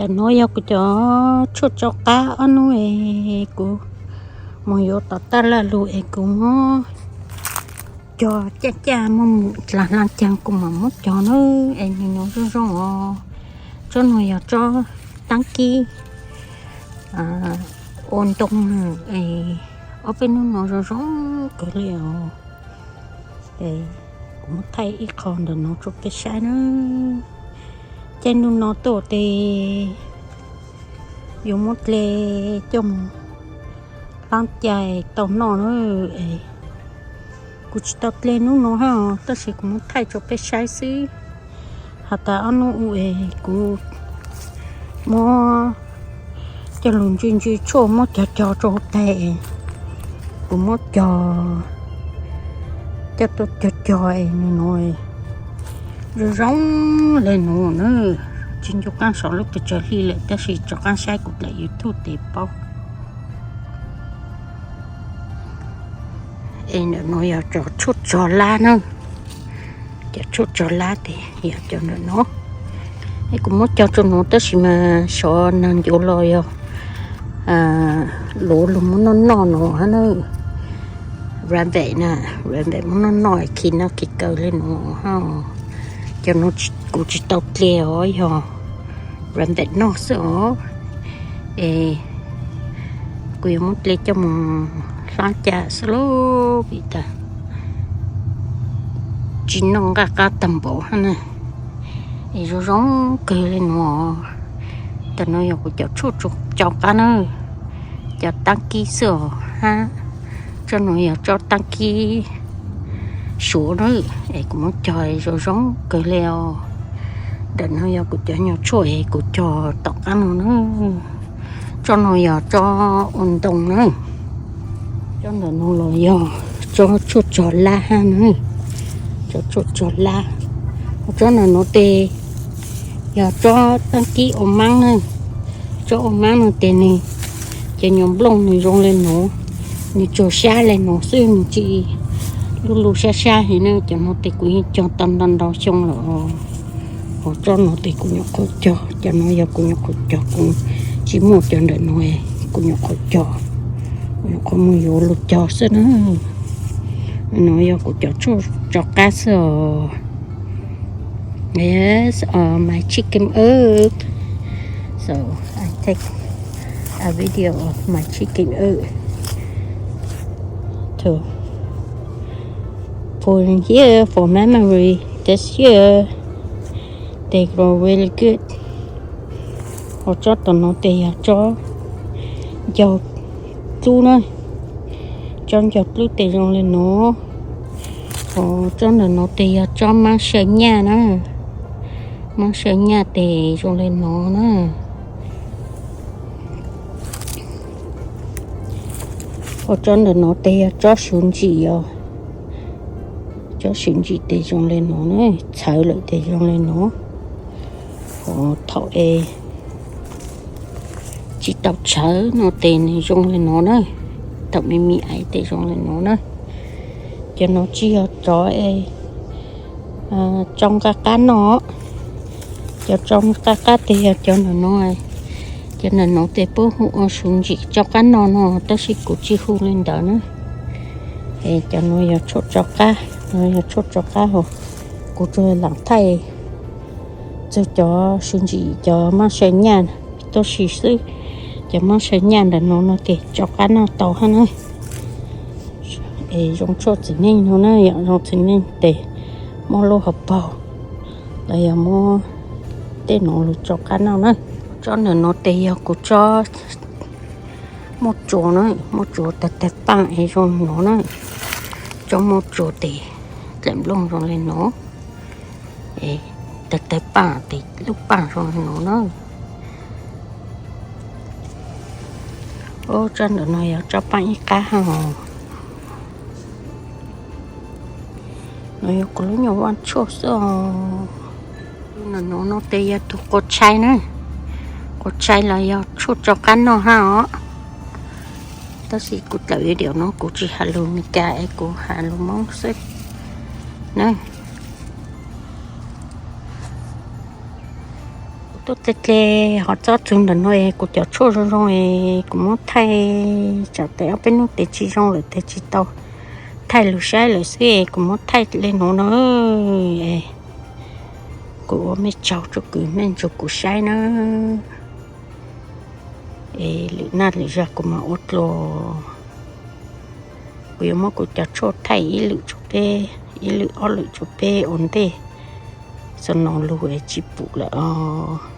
Tam no yog kuv cov tshuaj tso qab ob hnub es kuv mus yuav tom taj laj lug es kuv muab cog caj caj muab mus dlaag hla caag kuv mam muab cog na. Es nws nuav zoo zoo os. Tsob nuav yog tsob taab kib ua ntoo na. Es ob peb hnub no zoo zoo kawg li os. Kuv muab thaij ib qho ntawm no rua peb saib na. Caij ntuj no tuaj tes yuav muab dle coj mus hlab cai tau noj na. Kuv tsis tau dle hnub no hab, tab sis kuv muab thaij rua peb saib xwb. Has tas ob hnub u es kuv muab coj lug ntsw ntsw tshuaj muab cog cog rua huv tes, kuv muab cog coj tuaj cog cog es nws nuav zoo zoo le nuav na. Tsis ncu qaab saum lub pes tsawg hli lawm, tab sis rov qaab saib kuv dlaim YouTube tes paub. Es ntawm nuav yog cov tshuaj tsog lab na. Cov tshuaj tsog lab tes yog cov ntawm nuav. Es kuv muab cog rua nuav tab sis mas xyov nag ncuav los yog luav lug muab noj noj nuav hab na. Rabbit na, rabbit muab noj noj khi noj khi kaw le nuav hab. Cov nuav kuv tsis tau dle os, yog rabbit noj xwb os. Es kuv yuav muab dle coj mus hlab cai xwb lauj, vim tas tsis noj nqaj qab tag npaum hab na. Es zoo zoo kawg le nuav. Tam nuav yog kuv cov tshuaj tso qab na, cov taab kib xwb os hab. Tsob nuav yog tsob taab kib suav na, es kuv muab cog zoo zoo kawg le os. Ntawm nuav yog kuv cov nyuag tshuaj es kuv cog tom qab no na. Tsob nuav yog tsob ua ntoo na. Tsob ntawm nuav los yog tsob tshuaj tsog lab hab na. Tsob tshuaj tsog lab. Tsob ntawm nuav tes yog tsob taab kib ua maab na. Tsob ua maab no tes nws, ces nyuag nplooj nws zoo le nuav, nws tsuag sab le nuav xwb, nws tsis lub lub sab sab heev na. Cov nuav tes kuv yeej cog tau ntau ntau xyoo lawm os. Ho tsob nuav tes kuv nyuam qhuav cog, cov nuav yog kuv nyuam qhuav cog, kuv tsis muaj cov ntawm nuav, kuv nyuam qhuav cog, kuv nyuam qhuav mus yuav lug cog xwb na. Nuav yog kuv cov tshuaj tso qab xwb os. Yes, uh, my chicken egg. So I take a video of my chicken egg to put in here for memory. This year they grow really good. Ho tsob tom nuav tes yog tsob ncaug dlub na. Tsob ncaug dlub tes zoo le nuav. Ho tsob ntawm nuav tes yog tsob maab saw nyaj na. Maab saw nyaj tes zoo le nuav na. Ho tsob ntawm nuav tes yog tsob suv ntsim os. Tsob suv ntsim tes zoo le nuav na, txhawv lawm tes zoo le nuav. Ho thaum es tsis tau txhawv no tes nws zoo le nuav na. Thaum me me aiv tes zoo le nuav na. Cov nuav tsis yog cov es tso nqaj qab noj. Cov tso nqaj qab tes yog cov ntawm nuav. Cov ntawm nuav tes puab hu ua suv ntsim tso qab noj no, tab sis kuv tsis hu li ntawd na. Es cov nuav yog tshuaj tso qab, nuav yog tshuaj tso qab hos. Kuv tsuas lam thaij txug cov suv ntsim cov maab saw nyaj tuab si xwb. Cov maab saw nyaj ntawm nuav no tes tso qab noj tau hab na. Es zoo tshuaj txiv neej no na, yog zoo txiv neej tes muab lub hauv paug los yog muab tej nuav lug tso qab noj na. Tsob ntawm nuav tes yog kuv tsob muaj tsuas na, muaj tsuas tawg tawg paaj es zoo nuav na. Tsob muaj tsuas tes dlaim nplooj zoo le nuav, tawg tawg paaj tes lub paaj zoo le nuav na. Tsob ntawm no yog tsob paaj ib qab hab. Nuav yog kuv lub nyuag vaj tshuaj xwb os. Ntawm nuav no tes yog tug quav tshai na. Quav tshai los yog tshuaj tso qab noj hab os. Tab sis kuv dlaim video no kuv tsis has lus Meskas es kuv has lus Moob xwb na. Kuv Tuaj tle tle ho txob txug ntawm no es kuv cov tshuaj zoo zoo es kuv muab thaij, tsam tes ob peb hnub tes tsis zoo lawm tes tsis tau thaij lug saib lawm xwb es kuv muab thaij le nuav no. Kuv ua mej tsaug tsuj kws mej nrug kuv saib nawb. Es lwm naj lwm zag kuv mam ua dlua. Kuv yuav muab kuv cov tshuaj thaij ib lwm tsua peb, ib lwm ob lwm tsua peb ua ntej, txog no lug es tsis pum lawm os.